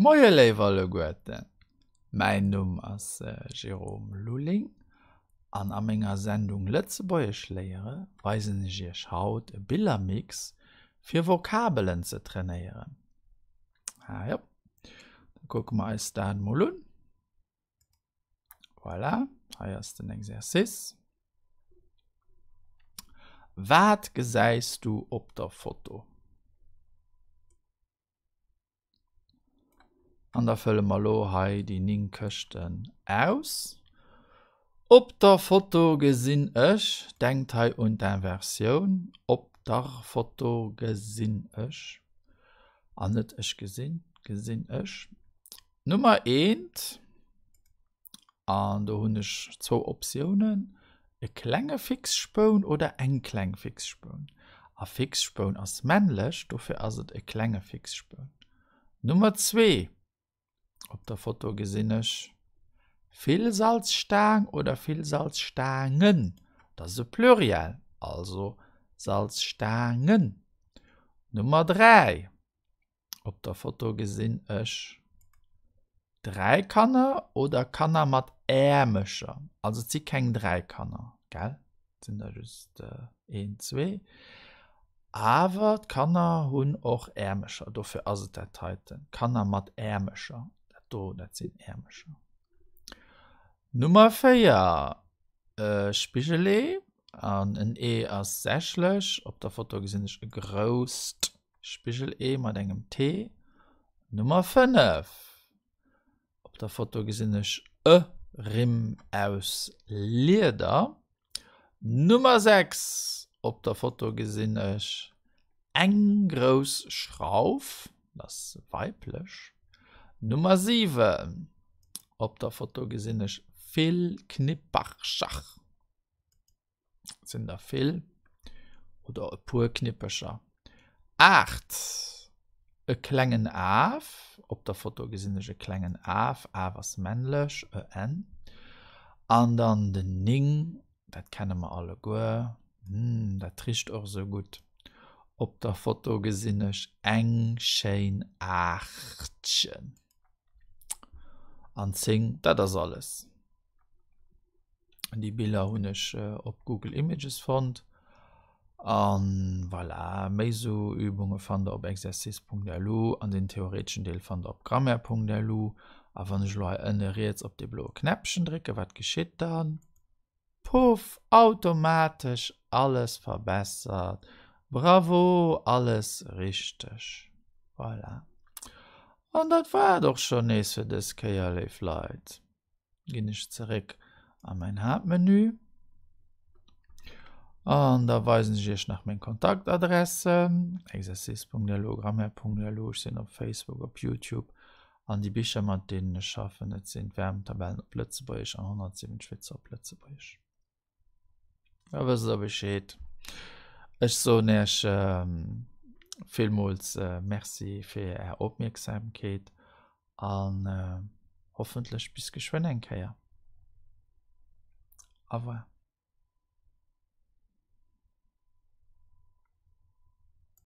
Moie léif alleguerten, mäin Numm ass Jérôme Lulling an a menger Sendung Lëtzebuergesch léiere weisen ech iech haut e Billermix fir Vokabelen ze trainéieren. Ah jo, da kucke mer eis dat mol un. Voilà, hei ass den Exercice. Wat gesäis du op der Foto? An da fëlle mer elo hei déi 9 Këschten aus. Op der Foto gesinn ech, denkt hei un d'Inversioun, op der Foto gesinn ech, an net ech gesinn, gesinn ech, Nummer eent. An do hunn ech zwou Optiounen, e klenge Fixspoun oder eng kleng Fixspoun. A Fixspoun ass männlech, dofir ass et e klenge Fixspoun. Nummer zwee, Op der Foto gesinn ech vill Salzstaang oder vill Salzstaangen. Dat ass e Pluriel, also Salzstaangen. Nummer 3, Op der Foto gesinn ech 3 Kanner oder Kanner mat Äermecher. Also et si keng 3 Kanner, gell? Et sinn der just een, zwee. Awer d'Kanner hunn och Äermecher, dofir ass et dat heiten. Kanner mat Äermecher, dat do, dat sinn Äermecher. Nummer 4, e Spigelee an en Ee ass sächlech. Op der Foto gesinn ech e grousst Spigel-Ee mat engem T. Nummer 5. Op der Foto gesinn ech e Rimm aus Lieder. Nummer 6. Op der Foto gesinn ech eng grouss Schrauf, dat ass weiblech. Nummer 7. Op der Foto gesinn ech vill Knippercher. sinn der vill oder e puer Knippecher. 8 e klengen Af, op der Foto gesinn ech e klengen Af, Af ass männlech, en. An dann den 9, dat kenne mer alleguer, hm, dat richt och esou gutt. Op der Foto gesinn ech eng schéin Aachtchen. An 10, dat ass alles. Déi Biller hunn ech op Google Images fonnt. An voilà, méi sou Übunge fannt der op exercice.lu an den theoreteschen Deel fannt der op grammaire.lu. A wann ech elo hei ënne riets op dee bloe Knäppchen drécken, wat geschitt dann? Puff, automatesch alles verbessert. Bravo, alles richteg. Voilà. An dat war et och schonn nees fir dës Kéier, léif Leit. Ginn ech zeréck a mäin Haaptmenü. An da weisen ech iech nach meng Kontaktadressen, exercice.lu, grammaire.lu, ech sinn op Facebook, op Youtube an déi Bicher mat deenen ech schaffen, dat sinn d'Verbentabellen op Lëtzebuergesch an 107 Witzer op Lëtzebuergesch. Da wësst der Bescheed. Ech soen Iech villmools Merci fir Är Opmierksamkeet an hoffentlech bis geschwënn eng Kéier. Au revoir.